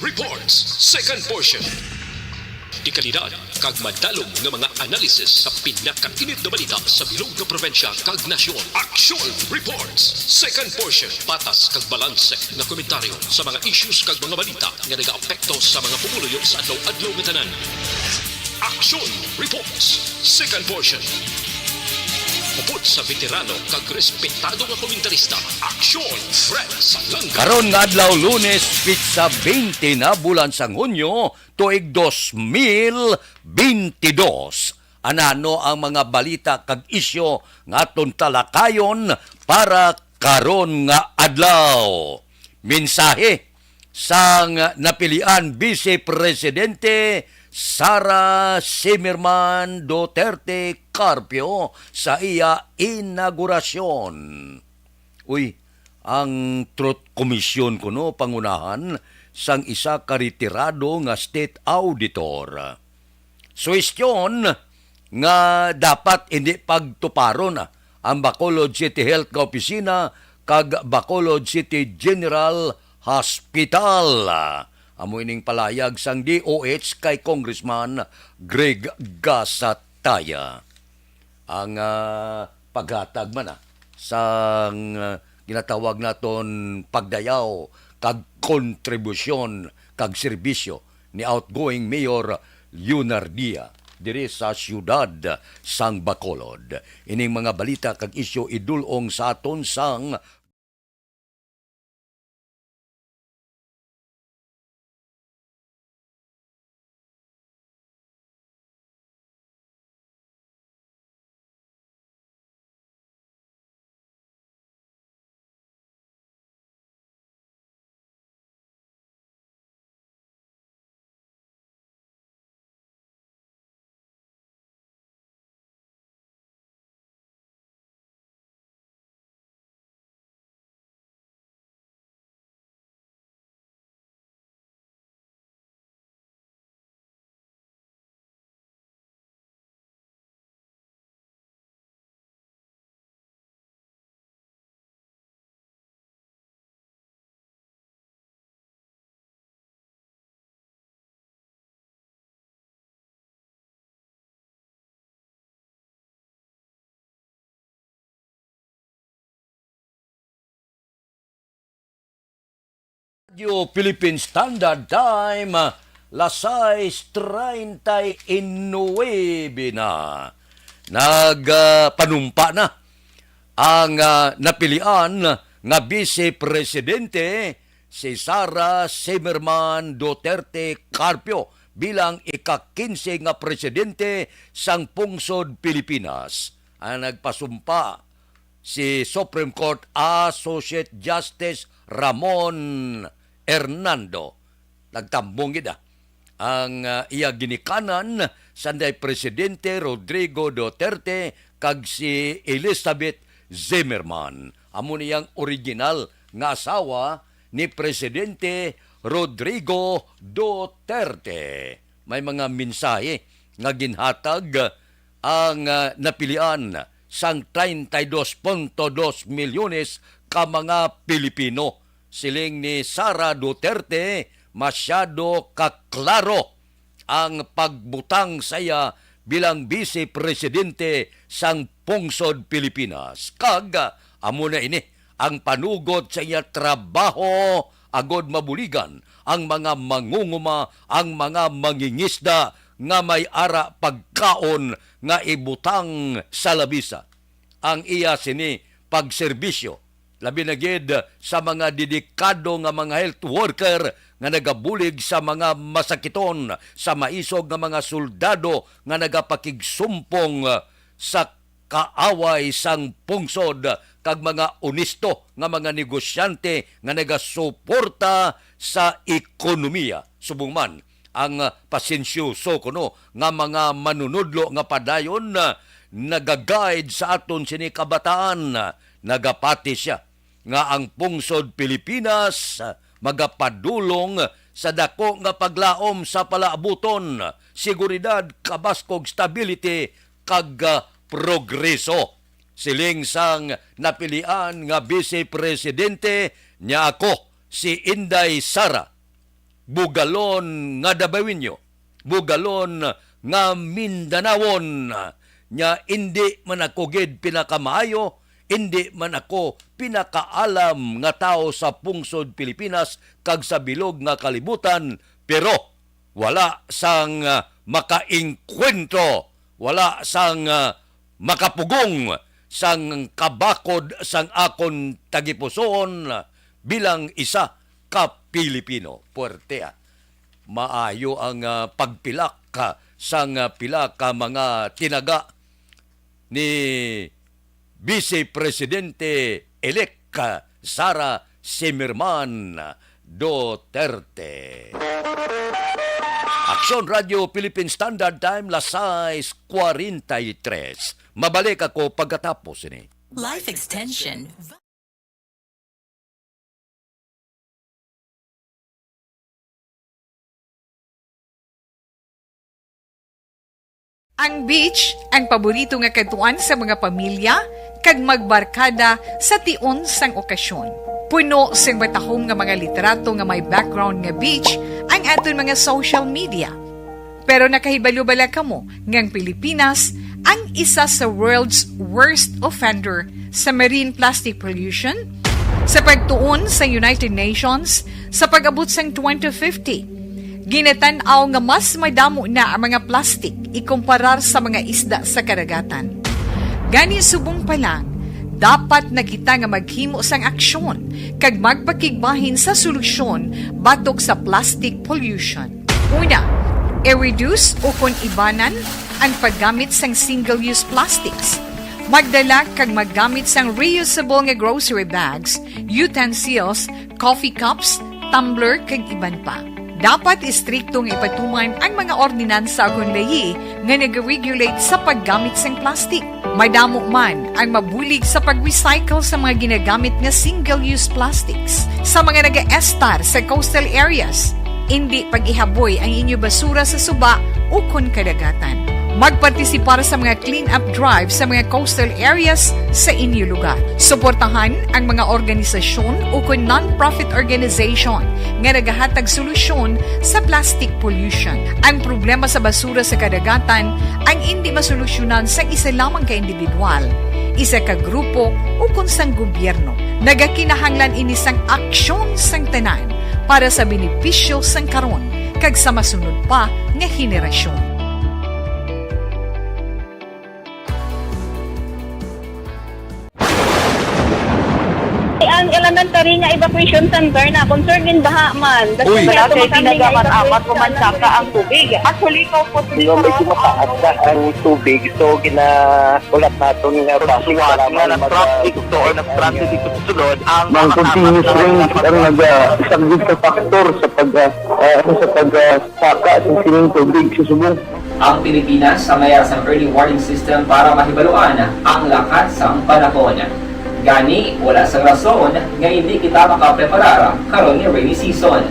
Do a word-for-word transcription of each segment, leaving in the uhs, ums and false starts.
Reports, second portion. Dekalidad kag madalom nga mga analisis sa pinakainit nga balita sa bilog nga probinsya kag nasyon. Action Reports, second portion. Patas kag balanse nga komentaryo sa mga issues kag mga balita nga nagaapekto sa mga pumuluyo sa adlaw-adlaw nga tanan. Action Reports, second portion. Upod sa veterano kag respetado nga komentarista, Action Fred Salanga. Karon nga adlaw, Lunes, pitsa twenty na, bulan sang Hunyo, tuig dos mil bentidós. Anano ang mga balita kag isyu nga aton talakayon para karon nga adlaw? Mensahe sang napilian Vice Presidente Sara Zimmerman Duterte Carpio sa iya inaugurasyon. Uy, ang Truth Commission kuno pangunahan sang isa ka retirado nga state auditor. Suwestyon nga dapat hindi pagtuparon ang Bacolod City Health nga opisina kag Bacolod City General Hospital. Amo ining palayag sang D O H kay Congressman Greg Gasataya. Ang, ah, paghatag man, ah, sang, ah, ginatawag naton pagdayaw kag kontribusyon kag serbisyo ni outgoing Mayor Leonardia diri sa siyudad sang Bacolod. Ining mga balita kag isyu idul-ong sa aton sang Radyo Philippine Standard Time, las sais treinta y nueve na. Nag, ah, panumpa na ang, ah, napilian nga Vice Presidente, si Sara Zimmerman Duterte Carpio, bilang ika-kinse nga presidente sang pungsod Pilipinas. Ang nagpasumpa, si Supreme Court Associate Justice Ramon Hernando. Nagtambong gid, ah, ang, ah, iya ginikanan sanday Presidente Rodrigo Duterte kag si Elizabeth Zimmerman. Amo niyang original nga asawa ni Presidente Rodrigo Duterte. May mga mensahe nga ginhatag ang, ah, napilian sang treinta y dos punto dos milyones ka mga Pilipino. Siling ni Sara Duterte, masyado ka klaro ang pagbutang sa iya bilang Vice Presidente sang pungsod Pilipinas. Kag, ah, amo na ini ang panugot sa iya trabaho agud mabuligan ang mga mangunguma, ang mga mangingisda nga may ara pagkaon nga ibutang sa labisa. Ang iya sini pagserbisyo, labi na gid sa mga dedikado nga mga health worker nga nagabulig sa mga masakiton, sa maisog nga mga soldado nga nagapakigsumpong sa kaaway sang pungsod, kag mga onesto nga mga negosyante nga nagasuporta sa ekonomiya. Subong man ang pasensyoso kuno nga mga manunudlo nga padayon, ah, nagaguide sa aton sini kabataan, ah, nagapati sia nga ang pungsod Pilipinas, ah, magapadulong sa dako nga paglaom sa palaabuton, seguridad, kabaskog, stability, kag, ah, progreso. Siling sang napilian nga Vice Presidente, niya ako, si Inday Sara, bugalon nga Dabawenyo, bugalon nga Mindanaon. Nya, indi man ako gid pinakamaayo, indi man ako pinakaalam nga tawo sa pungsod Pilipinas kag sa bilog nga kalibutan, pero wala sang, ah, makaengkwentro, wala sang, ah, makapugong sang kabakod sang akon tagipusoon bilang isa ka Pilipino. Puwerte, ah. Maayo ang, ah, pagpilak, ah, sang, ah, pila ka mga tinaga ni Vice Presidente-elect, ah, Sara Zimmerman Duterte. Aksyon Radio Philippine Standard Time, las sais cuarenta y tres. Mabalik ako pagkatapos ini. Life Extension. Ang beach, ang paborito nga kadtuan sa mga pamilya kag magbarkada sa tion sang okasyon. Puno sing matahom nga mga litrato nga may background nga beach ang aton mga social media. Pero nakahibalo bala kamo nga ang Pilipinas ang isa sa world's worst offender sa marine plastic pollution? Sa pagtuon sa United Nations, sa pag-abot sang twenty fifty, ginatan-aw nga mas madamo na ang mga plastic ikumparar sa mga isda sa kadagatan. Gani, subong pa lang, dapat na kita nga maghimo sang aksyon kag magpakigbahin sa solusyon batok sa plastic pollution. Una, i-reduce ukon ibanan ang paggamit sang single-use plastics. Magdala kag maggamit sang reusable nga grocery bags, utensils, coffee cups, tumbler, kag iban pa. Dapat istrikto nga ipatuman ang mga ordinansa ukon layi nga nag-regulate sa paggamit sang plastic. Madamo man ang mabulig sa pag-recycle sa mga ginagamit nga single-use plastics. Sa mga nagaestar sa coastal areas, indi pag-ihaboy ang inyo basura sa suba ukon kadagatan. Magpartisipar sa mga clean-up drive sa mga coastal areas sa inyo lugar. Suportahan ang mga organisasyon ukon non-profit organization nga nagahatag solusyon sa plastic pollution. Ang problema sa basura sa kadagatan ang indi masolusyonan sang isa lamang ka individual, isa ka grupo, ukon sang gobyerno. Nagakinahanglan ini sang aksyon sang tanan para sa benepisyo sang karon kag sa masunod pa nga henerasyon. Ang elementary nga evacuation center na concerned din baha man. Uy. Wala, sir, tinaga man amat, umansaka ang tubig. Actually, ikaw po, medyo mataas na ang tubig. So, gina-, ulat naton nga basi nga nag-traffic to or nag-transit dito sa sulod ang mga continuous rains ang nag-, ah, isang big factor sa pag, ah, ah, sa pag, ah, saka sa sining tubig sa subong. Ang Pilipinas, sa mayar sang early warning system para mahibaluan ang lakat sang panahon. Gani, wala sang rason nga hindi kita makapreparar karon nga rainy season.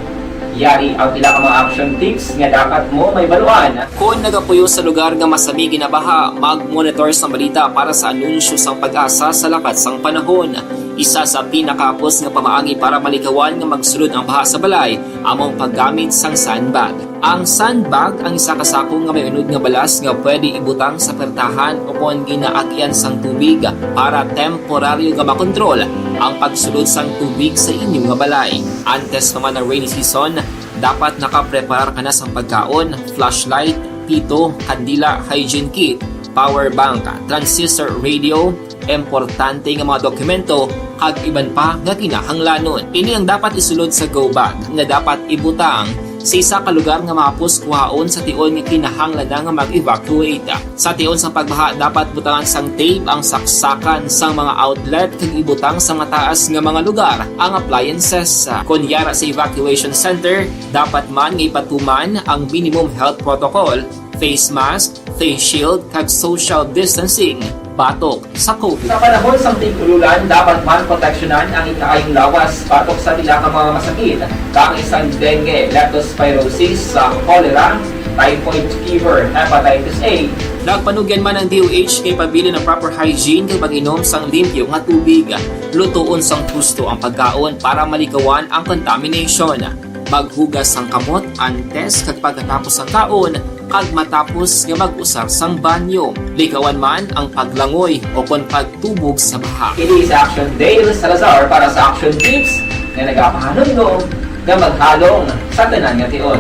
Yari ang pila ka mga action tips nga dapat mo mahibaluan. Kon nagapuyo sa lugar nga masami ginabaha, mag-monitor sang balita para sa anunsyo sang PAGASA sa lakat sang panahon. Isa sa pinakahapos nga pamaagi para malikawan nga magsulod ang baha sa balay amo ang paggamit sang sandbag. Ang sandbag ang isa ka sako nga may unod nga balas nga pwede ibutang sa pertahan ukon ginaagian sang tubig para temporaryo nga makontrol ang pagsulod sang tubig sa inyo nga balay. Antes pa man ang rainy season, dapat nakapreparar ka na sang pagkaon, flashlight, pito, kandila, hygiene kit, power bank, transistor radio, importante nga mga dokumento, kag iban pa nga kinahanglanon. Ini ang dapat isulod sa go bag nga dapat ibutang sa isa ka lugar nga mahapos kuhaon sa tion nga kinahanglan na nga mag-evacuate. Sa tion sang pagbaha, dapat butangan sang tape ang saksakan sang mga outlet kag ibutang sa mataas nga mga lugar ang appliances. Kon yara sa evacuation center, dapat man nga ipatuman ang minimum health protocol, face mask, face shield, kag social distancing batok sa COVID. Sa panahon sang tig-ululan, dapat man proteksyonan ang ikaayong lawas batok sa pila ka mga masakit, kaangay sang dengue, leptospirosis, sa cholera, typhoid fever, hepatitis A. Nagpanugyan man ang D O H kay pabilin ang proper hygiene kag pag-inom sang limpyo nga tubig. Lutoon sang husto ang pagkaon para malikawan ang contamination. Maghugas sang kamot antes kag pagkatapos sang kaon, kag matapos nga mag-usar sang banyo. Likawan man ang paglangoy o kon pagtubog sa baha. Ini si Action Dale Salazar para sa Action Tips nga nagapahanumdom nga maghalong sa tanan nga tion.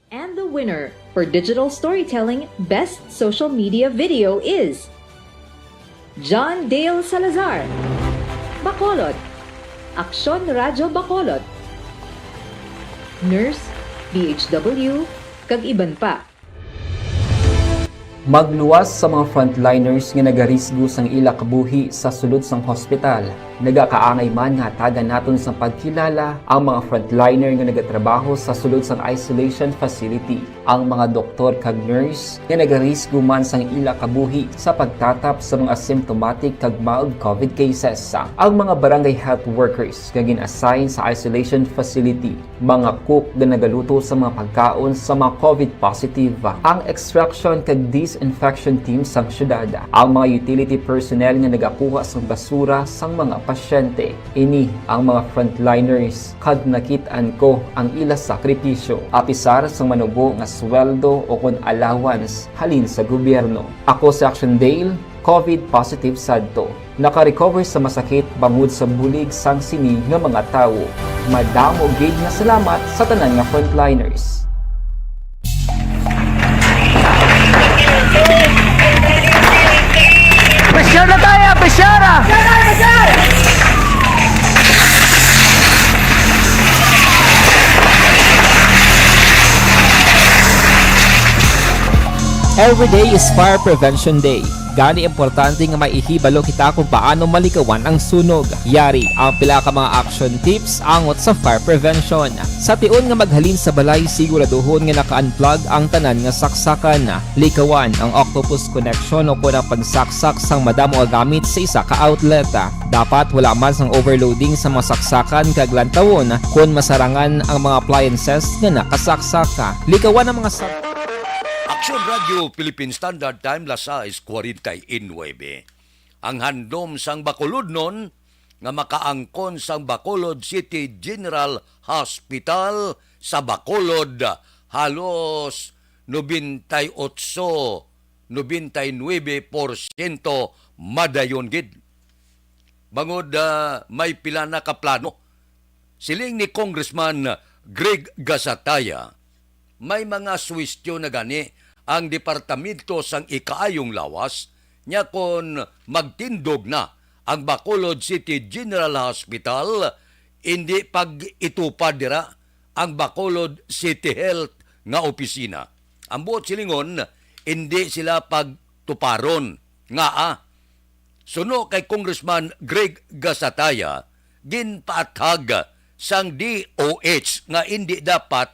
And the winner for digital storytelling best social media video is John Dale Salazar, Bacolod, Aksyon Radyo Bacolod, Nurse, D H W, kag iban pa. Magluwas sa mga frontliners nga nagarisgo sang ila kabuhi sa sulod sang hospital. Nagakaangay man nga hatagan naton sang pagkilala ang mga frontliner nga nagatrabaho sa sulod sang isolation facility. Ang mga doktor kag nurse nga nagarisgo man sang ila kabuhi sa pagtatap sa mga asymptomatic kag mild covid cases. Ang mga barangay health workers nga gin-assign sa isolation facility, mga cook nga nagaluto sa mga pagkaon sa mga covid positive, ang extraction kag disinfection team sang syudad, ang mga utility personnel nga nagakuha sang basura sang mga pasyente. Ini ang mga frontliners, kag nakit-an ko ang ila sakripisyo, apisar sang manubo nga sweldo o kon allowance halin sa gobyerno. Ako si Action Dale, covid positive sadto. Naka-recover sa masakit bangod sa bulig sang sini nga mga tawo. Madamo gid nga salamat sa tanan nga frontliners. Pressure na tayo! Pressure! Every day is Fire Prevention Day. Gani, importante nga may ihibalo kita kung paano malikawan ang sunog. Yari ang pila ka mga action tips angot sa fire prevention. Sa tion nga maghalin sa balay, siguraduhon nga naka-unplug ang tanan nga saksakan. Likawan ang octopus connection o kon ang pagsaksak sang madamo nga gamit sa isa ka outlet. Dapat wala man sang overloading sa mga saksakan kag lantawon kon masarangan ang mga appliances nga nakasaksak. Likawan ang mga sab- Aksyon Radyo Philippine Standard Time, las sais cuarenta y nueve. Ang handom sang Bacolodnon nga makaangkon sang Bacolod City General Hospital sa Bacolod, halos nobenta y otso, nobenta y nuebe porsyento madayon gid. Bangod, ah, may pila na ka plano. Siling ni Congressman Greg Gasataya, may mga suwestyon na gani ang Departamento sang Ikaayong Lawas, nya kon magtindog na ang Bacolod City General Hospital, indi pag-itupad dira ang Bacolod City Health nga opisina. Ang buot silingon, indi sila pagtuparon. Ngaa? Suno kay Congressman Greg Gasataya, ginpaathag sang D O H nga indi dapat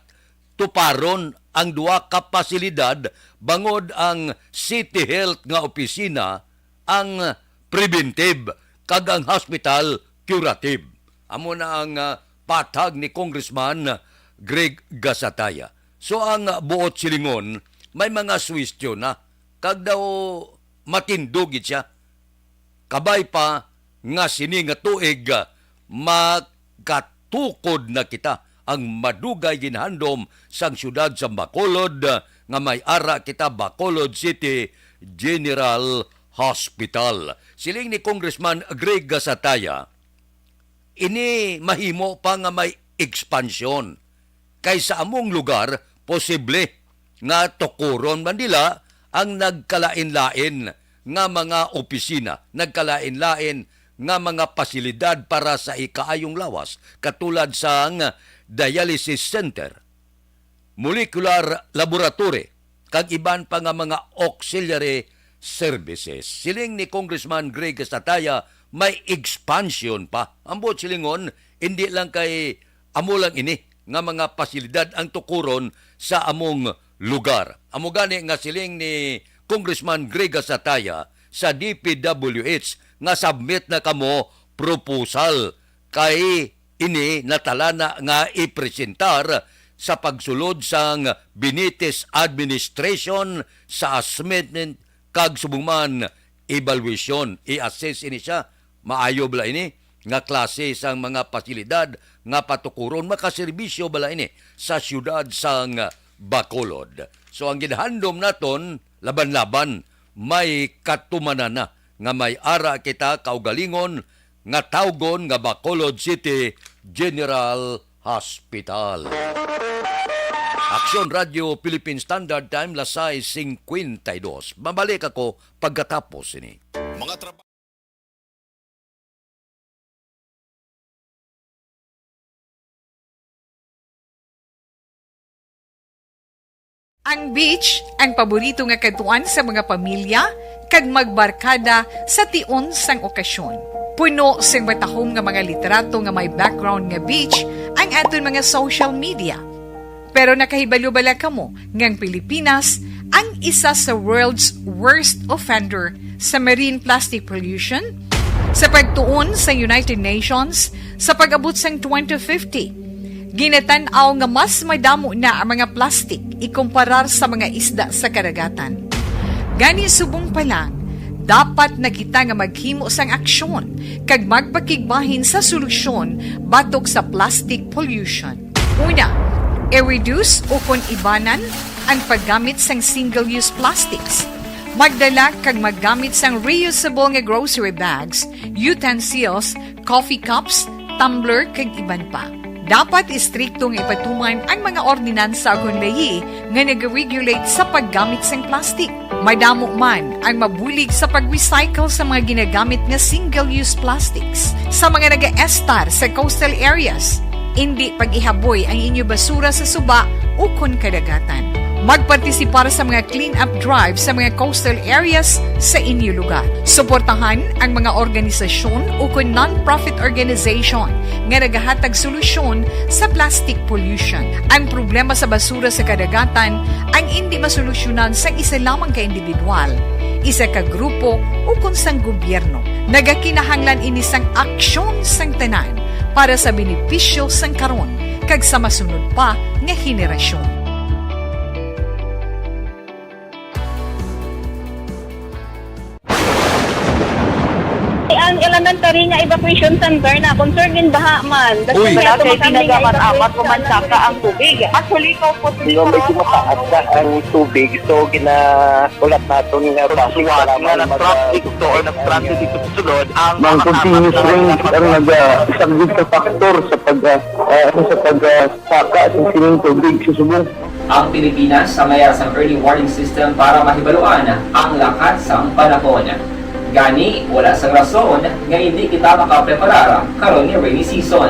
tuparon ang duha ka pasilidad, bangod ang City Health nga opisina ang preventive kag ang hospital curative. Amo na ang, ah, paathag ni Congressman Greg Gasataya. So, ang, ah, buot silingon, may mga suwestyon na, kag daw matindog gid siya. Kabay pa nga sini nga tuig, ah, makatukod na kita ang madugay ginhandom sang siyudad sa Bacolod, ah, nga may ara kita, Bacolod City General Hospital. Siling ni Congressman Greg Gasataya, ini mahimo pa nga may ekspansyon, kay sa among lugar, posible nga tukuron man nila ang nagkalain-lain nga mga opisina, nagkalain-lain nga mga pasilidad para sa ikaayong lawas, katulad sang dialysis center, molecular laboratory, kag iban pa nga mga auxiliary services. Siling ni Congressman Greg Estataya, may expansion pa. Ang buot silingon, indi lang kay amo lang ini nga mga pasilidad ang tukuron sa among lugar. Amo gani nga siling ni Congressman Greg Estataya, sa D P W H nga submit na kamo proposal kay ini natalana nga ipresentar sa pagsulod sang Benitez administration sa assessment kag subong man evaluation. I-assess ini siya. Maayo bala ini? nga klase sang mga pasilidad nga patukuron makaserbisyo bala ini sa siyudad sang Bacolod. So, ang ginhandom naton, laban-laban, may katumanan na nga may ara kita kaugalingon nga tawgon nga Bacolod City General Hospital. Aksyon Radio Philippine Standard Time, las sais cincuenta y dos. Mabalik ako pagkatapos ini. Mga traba- Ang beach, ang paborito nga kadtuan sa mga pamilya kag magbarkada sa tion sang okasyon. Puno sing matahom nga mga litrato nga may background nga beach ang aton mga social media. Pero nakahibalo bala kamo nga ang Pilipinas ang isa sa world's worst offender sa marine plastic pollution? Sa pagtuon sa United Nations, sa pag-abot sang twenty fifty, ginatan-aw nga mas madamo na ang mga plastic ikumparar sa mga isda sa kadagatan. Gani, subong pa lang, dapat na kita nga maghimo sang aksyon kag magpakigbahin sa solusyon batok sa plastic pollution. Una, i-reduce ukon ibanan ang paggamit sang single-use plastics. Magdala kag maggamit sang reusable nga grocery bags, utensils, coffee cups, tumbler, kag iban pa. Dapat istrikto nga ipatuman ang mga ordinansa ukon layi nga nag-regulate sa paggamit sang plastic. Madamo man ang mabulig sa pag-recycle sa mga ginagamit nga single-use plastics. Sa mga nagaestar sa coastal areas, indi pag-ihaboy ang inyo basura sa suba ukon kadagatan. Magpartisipar sa mga clean-up drive sa mga coastal areas sa inyo lugar. Suportahan ang mga organisasyon ukon non-profit organization nga nagahatag solusyon sa plastic pollution. Ang problema sa basura sa kadagatan ang indi masolusyonan sang isa lamang ka individual, isa ka grupo, ukon sang gobyerno. Nagakinahanglan ini sang aksyon sang tanan para sa benepisyo sang karon kag sa masunod pa nga henerasyon. Ang elementary nga evacuation center na concern gid baha man. Uy. Wala kay tinaga man amat ko man saka ang tubig. Actually, ikaw po, di ba, medyo mataas na ang tubig, so ginahulat naton nga plastic nga nag-transit to or nag-transit dito sa sulod ang continuous rain ang nag-, ah, isa gid ka factor sa pag, ah, ah, ano, sa pag, ah, saka sa sining tubig sa subong. Ang Pilipinas ang may sang early warning system para mahibaluan ang lakat sang panahon. Gani, wala sang rason nga indi kita makapreparar karon nga rainy season.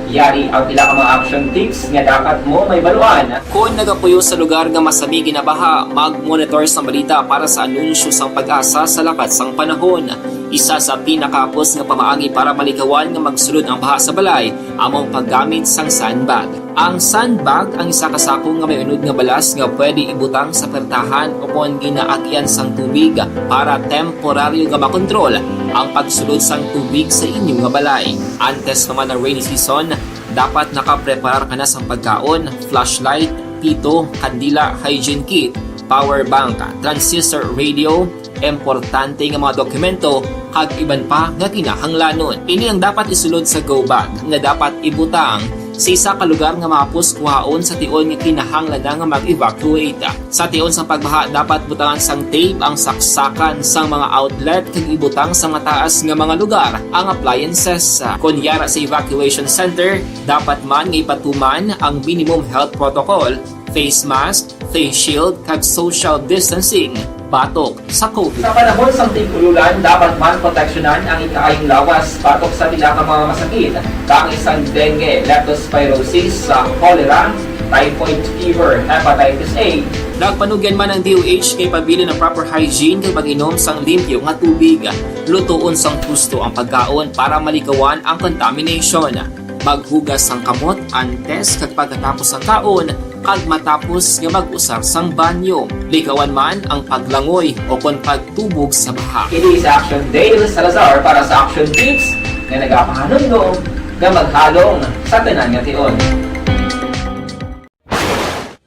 Yari ang pila ka mga action tips nga dapat mo mahibaluan. Kon nagapuyo sa lugar nga masami ginabaha, mag-monitor sa balita para sa anunsyo sang PAGASA sa lakat sang panahon. Isa sa pinakahapos nga pamaagi para malikawan nga magsulod ang baha sa balay amo ang paggamit sang sandbag. Ang sandbag ang isa ka sako nga may unod nga balas nga pwede ibutang sa pertahan ukon ginaagyan sang tubig para temporaryo nga makontrol ang pagsulod sang tubig sa inyo nga balay. Antes pa man ang rainy season, dapat nakapreparar ka na sang pagkaon, flashlight, pito, kandila, hygiene kit, power bank, transistor radio, importante nga mga dokumento, kag iban pa nga kinahanglanon. Ini ang dapat isulod sa go bag nga dapat ibutang sa isa ka lugar nga mahapos kuhaon sa tion nga kinahanglan na nga mag-evacuate. Sa tion sang pagbaha, dapat butangan sang tape ang saksakan sang mga outlet kag ibutang sa mataas nga mga lugar ang appliances. Kon yara sa evacuation center, dapat man nga ipatuman ang minimum health protocol, face mask, face shield, kag social distancing batok sa COVID. Sa panahon sang tig-ululan, dapat man proteksyonan ang ikaayong lawas batok sa pila ka mga masakit, kaangay sang dengue, leptospirosis, sa cholera, typhoid fever, hepatitis A. Nagpanugyan man ang D O H nga ipabilin ang proper hygiene kag mag-inom sang limpyo nga tubig. Lutoon sang husto ang pagkaon para malikawan ang contamination. Maghugas sang kamot antes kag pagkatapos sang kaon, kag matapos nga mag-usar sang banyo. Likawan man ang paglangoy o kon pagtubog sa baha. Ini si Action Dale Salazar para sa Action Tips nga nagapahanumdom nga maghalong sa tanan nga tion.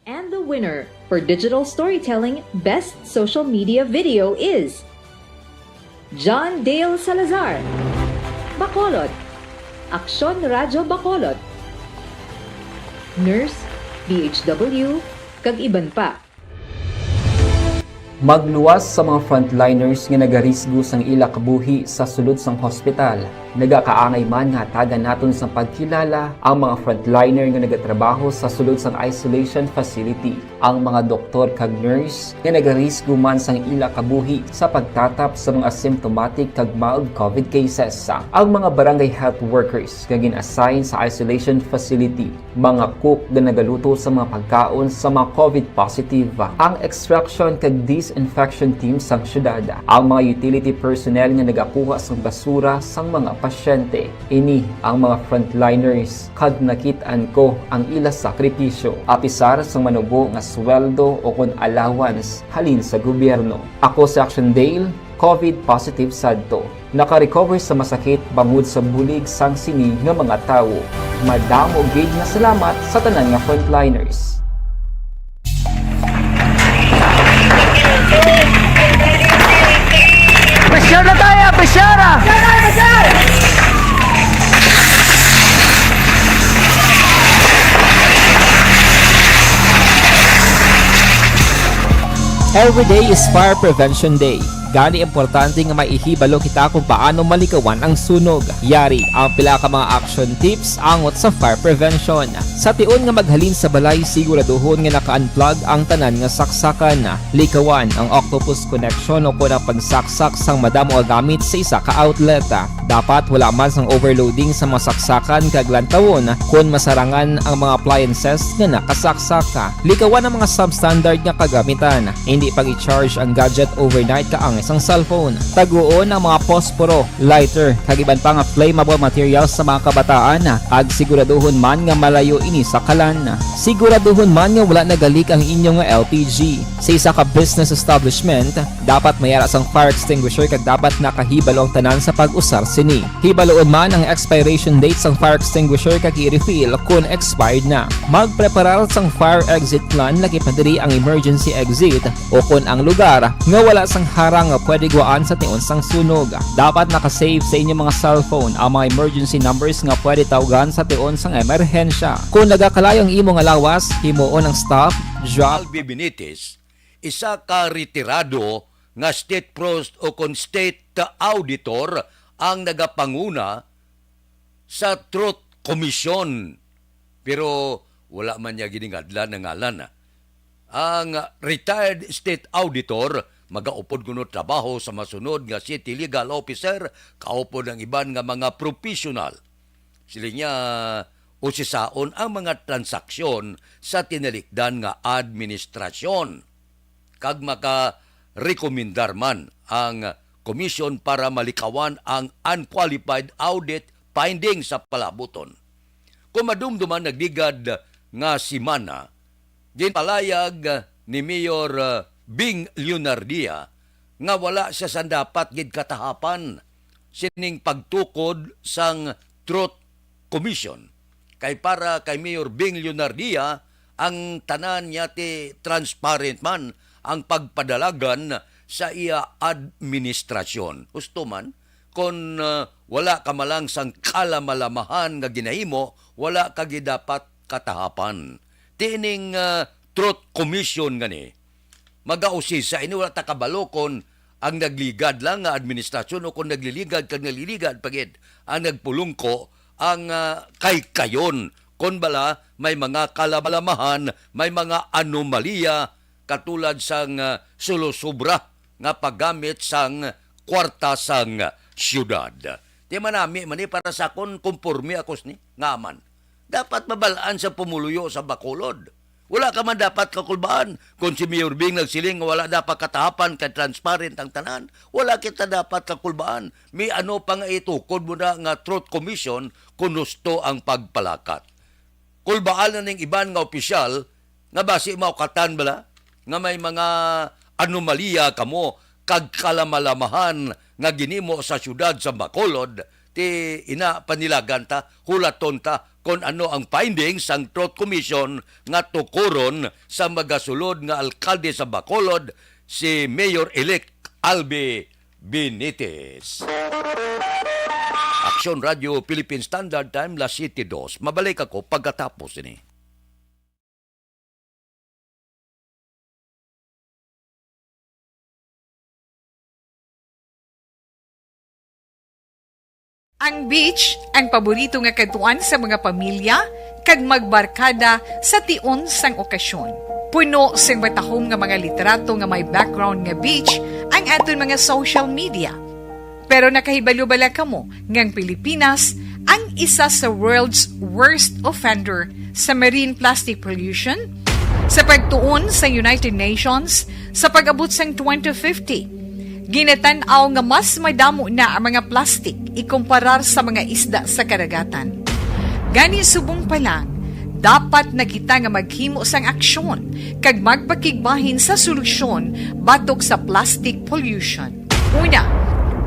And the winner for digital storytelling best social media video is John Dale Salazar, Bacolod. Aksyon Radyo Bacolod, Nurse, B H W, kag iban pa. Magluwas sa mga frontliners nga nagarisgo sang ila kabuhi sa sulod sang hospital. Nagakaangay man nga hatagan naton sang pagkilala ang mga frontliner nga nagatrabaho sa sulod sang isolation facility, ang mga doktor kag nurse nga nagarisgo man sang ila kabuhi sa pagtatap sa mga asymptomatic kag mild covid cases, ang mga barangay health workers nga gin-assign sa isolation facility, mga cook nga nagaluto sa mga pagkaon sa mga covid positive, ang extraction kag disinfection team sang syudad, ang mga utility personnel nga nagakuha sang basura sang mga pasyente. Ini ang mga frontliners kag nakit-an ko ang ila sakripisyo. Apisar sang manubo nga sweldo o kon allowance halin sa gobyerno. Ako si Action Dale, covid positive sadto. Naka-recover sa masakit bangod sa bulig sang sini nga mga tawo. Madamo gid nga salamat sa tanan nga frontliners. Pressure na tayo! Pressure na! Every day is Fire Prevention Day. Gani, importante nga maihibalo kita kung paano malikawan ang sunog. Yari ang pila ka mga action tips angot sa fire prevention. Sa tion nga maghalin sa balay, siguraduhon nga naka-unplug ang tanan nga saksakan. Likawan ang octopus connection o kon ang pagsaksak sang madamo nga gamit sa isa ka outlet. Dapat wala man sang overloading sa mga saksakan kag lantawon kon masarangan ang mga appliances nga nakasaksak. Likawan ang mga substandard nga kagamitan. Indi pag-i-charge ang gadget overnight kaangay sang cellphone. Taguon ang mga posporo, lighter, kag iban pa nga flammable materials sa mga kabataan, kag siguraduhon man nga malayo ini sa kalan. Siguraduhon man nga wala nagalik ang inyo nga L P G. Sa isa ka business establishment, dapat may ara sang fire extinguisher kag dapat nakahibalo ang tanan sa pag-usar sini. Hibaluon man ang expiration date sang fire extinguisher kag i-refill kon expired na. Magpreparar sang fire exit plan, lakip na diri ang emergency exit o kon ang lugar nga wala sang harang nga pwede gwaan sa tion sang sunog. Dapat naka-save sa inyo mga cellphone ang mga emergency numbers nga pwede tawgan sa tion sang emerhensya. Kon nagakalayo ang imo nga lawas, himuon ang stop, drop. Albi Benitez, isa ka retirado nga state prost o kon state auditor ang nagapanguna sa Truth Commission. Pero wala man niya giningadlan ang ngalan, ah. Ang retired state auditor magaupod kuno trabaho sa masunod nga city legal officer, kaupod ang iban nga mga professional. Siling niya, usisaon ang mga transaksyon sa tinalikdan nga administrasyon kag makarekomendar man ang komisyon para malikawan ang unqualified audit finding sa palabuton. Kung madumduman nagligad nga semana, ginpalayag ni Mayor, uh, Bing Leonardia nga wala siya sang dapat gid katahapan sining pagtukod sang Truth Commission. Kay para kay Mayor Bing Leonardia, ang tanan niya ti transparent man ang pagpadalagan sa iya administrasyon. Husto man, kon, ah, wala ka malang sang kalamalamahan nga ginahimo, wala ka gidapat katahapan. Tining, ah, Truth Commission nga ni, magausisa ini, wala ta kabalo kon ang nagligad lang nga administrasyon o kon nagliligad kag nagliligad pa gid ang nagpulungko ang, ah, kaykayon. Kon bala may mga kalamalamahan, may mga anomalya katulad sang, ah, sulosobra nga paggamit sang kwarta sang siyudad. Ti manami man ni para sa akon, konporme ako sini. Nga man, dapat mabal-an sa pumuluyo sa Bacolod. Wala ka man dapat kakulbaan. Kung si Mayor Bing nagsiling nga wala dapat katahapan kay transparent ang tanan, wala kita dapat kakulbaan. May ano pa nga itukod mo na nga Truth Commission kung husto ang pagpalakat. Kulbaan na ning iban nga opisyal nga basi maukatan bala nga may mga anomalya kamo kag kalamalamahan nga ginimo sa siyudad sa Bacolod, ti ina panilagan ta, hulaton ta kon ano ang findings sang Truth Commission nga tukuron sa magasulod nga alkalde sa Bacolod, si Mayor-elect Albi Benitez. Aksyon Radio Philippine Standard Time, las siete dos. Mabalik ako pagkatapos ini. Ang beach, ang paborito nga kadtuan sa mga pamilya kag magbarkada sa tion sang okasyon. Puno sing matahom nga mga litrato nga may background nga beach ang aton mga social media. Pero nakahibalo bala kamo nga ang Pilipinas ang isa sa world's worst offender sa marine plastic pollution? Sa pagtuon sa United Nations, sa pag-abot sang twenty fifty, ginatan-aw nga mas madamo na ang mga plastic ikumparar sa mga isda sa kadagatan. Gani, subong pa lang, dapat na kita nga maghimo sang aksyon kag magpakigbahin sa solusyon batok sa plastic pollution. Una,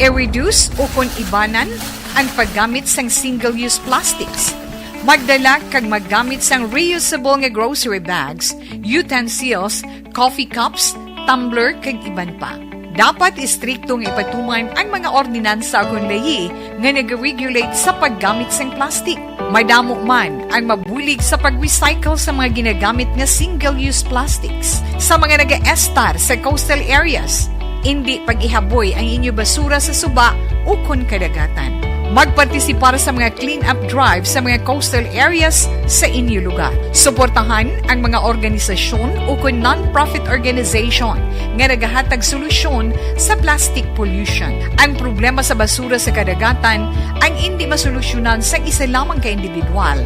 i-reduce ukon ibanan ang paggamit sang single-use plastics. Magdala kag maggamit sang reusable nga grocery bags, utensils, coffee cups, tumbler, kag iban pa. Dapat istrikto nga ipatuman ang mga ordinansa ukon layi nga nag-regulate sa paggamit sang plastic. Madamo man ang mabulig sa pag-recycle sa mga ginagamit nga single-use plastics. Sa mga nagaestar sa coastal areas, indi pag-ihaboy ang inyo basura sa suba ukon kadagatan. Magpartisipar sa mga clean-up drive sa mga coastal areas sa inyo lugar. Suportahan ang mga organisasyon ukon non-profit organization nga nagahatag solusyon sa plastic pollution. Ang problema sa basura sa kadagatan ang indi masolusyonan sang isa lamang ka individual,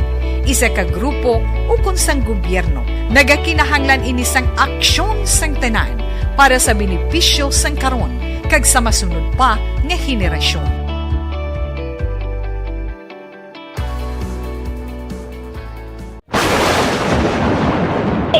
isa ka grupo, ukon sang gobyerno. Nagakinahanglan ini sang aksyon sang tanan para sa benepisyo sang karon kag sa masunod pa nga henerasyon.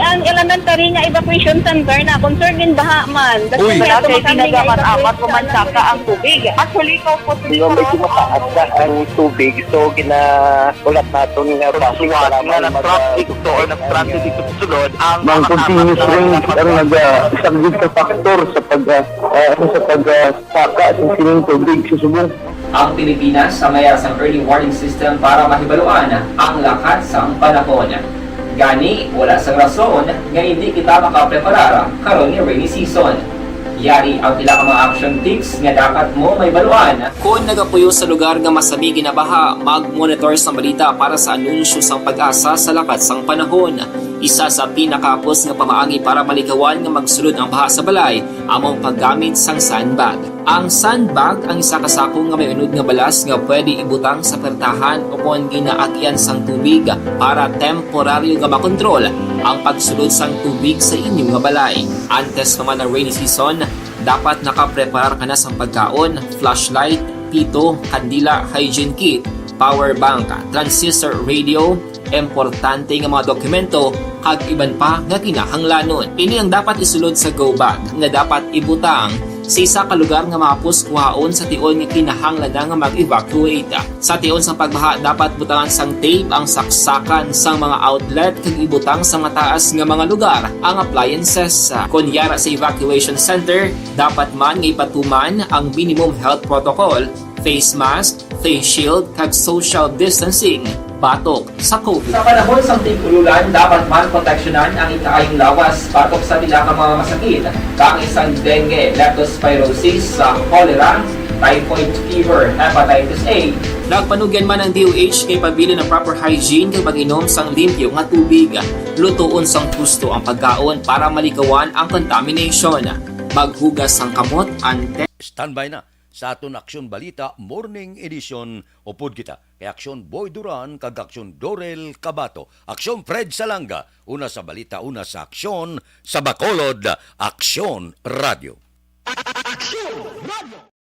Ang elementary nga evacuation center na concerned in baha man. That's Uy. why Wala ito kay makami nga tinaga man, evacuation amat ko man center. saka ang tubig. Actually, ikaw po, Di ba, medyo mataas na ang tubig, so ginahulat naton nga Pagsuwat nga nag-traffic to or nag-traffic dito sa sulod, ang Ang makakamit continuous na rain ang nagpag- ang naga-, isa gid sa factor sa pag, ah, ah, ano, sa pag, ah, saka sa sining tubig sa subong. Ang Pilipinas sa mayar sang early warning system para mahibaluan ang lakat sang panahon. Gani, wala sang rason nga indi kita makapreparar karon nga rainy season. Yari ang pila ka mga action tips nga dapat mo mahibaluan. Kon nagapuyo sa lugar nga masami ginabaha, mag-monitor sang balita para sa anunsyo sang PAGASA sa lakat sang panahon. Isa sa pinakahapos nga pamaagi para malikawan nga magsulod ang baha sa balay amo ang paggamit sang sandbag. Ang sandbag ang isa ka sako nga may unod nga balas nga pwede ibutang sa pertahan ukon ginaagyan sang tubig para temporaryo nga makontrol ang pagsulod sang tubig sa inyo nga balay. Antes pa man ang rainy season, dapat nakapreparar ka na sang pagkaon, flashlight, pito, kandila, hygiene kit, power bank, transistor radio, importante nga mga dokumento, kag iban pa nga kinahanglanon. Ini ang dapat isulod sa go bag nga dapat ibutang sa isa ka lugar nga mahapos kuhaon sa tion nga kinahanglan na nga mag-evacuate. Sa tion sang pagbaha, dapat butangan sang tape ang saksakan sang mga outlet kag ibutang sa mataas nga mga lugar ang appliances. Kon yara sa evacuation center, dapat man nga ipatuman ang minimum health protocol, face mask, face shield, kag social distancing batok sa COVID. Sa panahon sang tig-ululan, dapat man proteksyonan ang ikaayong lawas batok sa pila ka mga masakit, kaangay sang dengue, leptospirosis, sa cholera, typhoid fever, hepatitis A. Nagpanugyan man ang D O H nga ipabilin ang proper hygiene kag pag-inom sang limpyo nga tubig. Lutoon sang husto ang pagkaon para malikawan ang contamination. Maghugas sang kamot ante. Standby na sa aton Aksyon Balita Morning Edition, upod kita kay Aksyon Boy Duran kag Aksyon Dorel Cabato, Aksyon Fred Salanga, una sa balita, una sa aksyon, sa Bacolod, Aksyon Radio. Aksyon Radio.